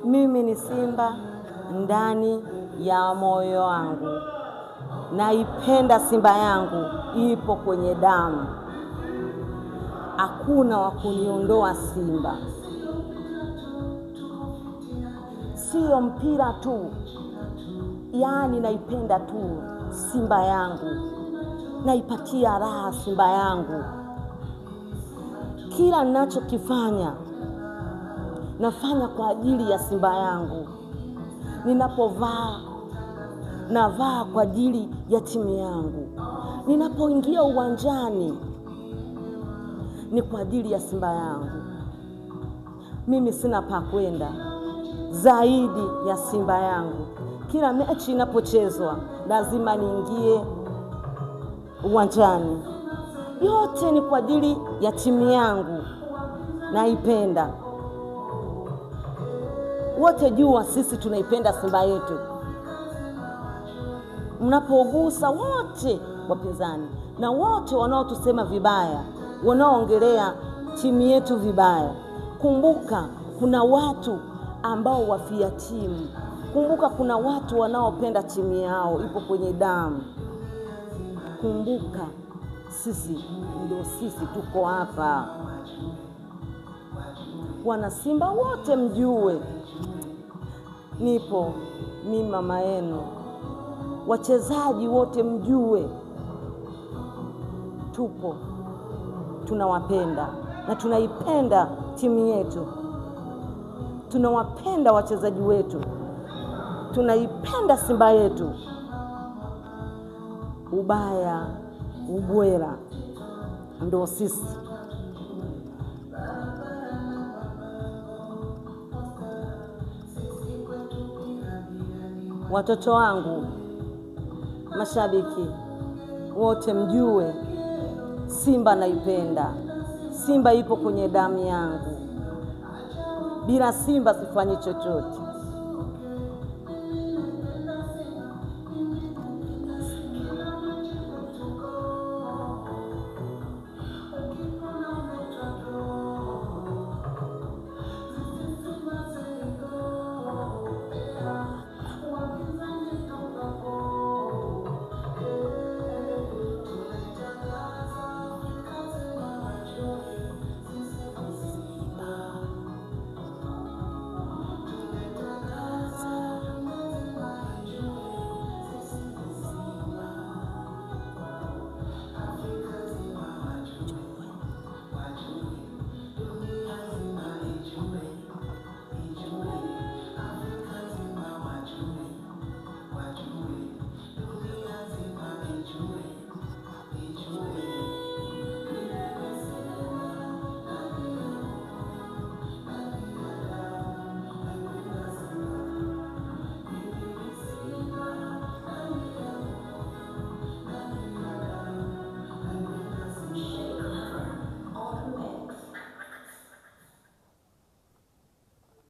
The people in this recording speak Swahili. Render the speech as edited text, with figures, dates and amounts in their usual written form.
Mimi ni Simba ndani ya moyo wangu. Naipenda Simba yangu, ipo kwenye damu. Hakuna wa kuniondoa Simba. Sio mpira tu, yaani naipenda tu Simba yangu, naipatia raha Simba yangu. Kila ninachokifanya nafanya kwa ajili ya Simba yangu. Ninapovaa navaa kwa ajili ya timu yangu. Ninapoingia uwanjani ni kwa ajili ya Simba yangu. Mimi sina pa kwenda zaidi ya Simba yangu. Kila mechi inapochezwa lazima niingie uwanjani. Yote ni kwa ajili ya timu yangu, naipenda. Wote jua sisi tunaipenda Simba yetu. Mnapogusa wote wapinzani na wote wanaotusema vibaya, wanaoongelea timu yetu vibaya, kumbuka kuna watu ambao wafia timu. Kumbuka kuna watu wanaopenda timu yao, ipo kwenye damu. Kumbuka sisi ndio sisi, tuko hapa. Wana Simba wote mjue nipo mimi mama yenu. Wachezaji wote mjue tupo, tunawapenda na tunaipenda timu yetu, tunawapenda wachezaji wetu, tunaipenda Simba yetu. Ubaya ubwela ndo sisi. Watoto wangu, mashabiki wote mjue Simba naipenda. Simba ipo kwenye damu yangu. Bila Simba sifanyi chochote.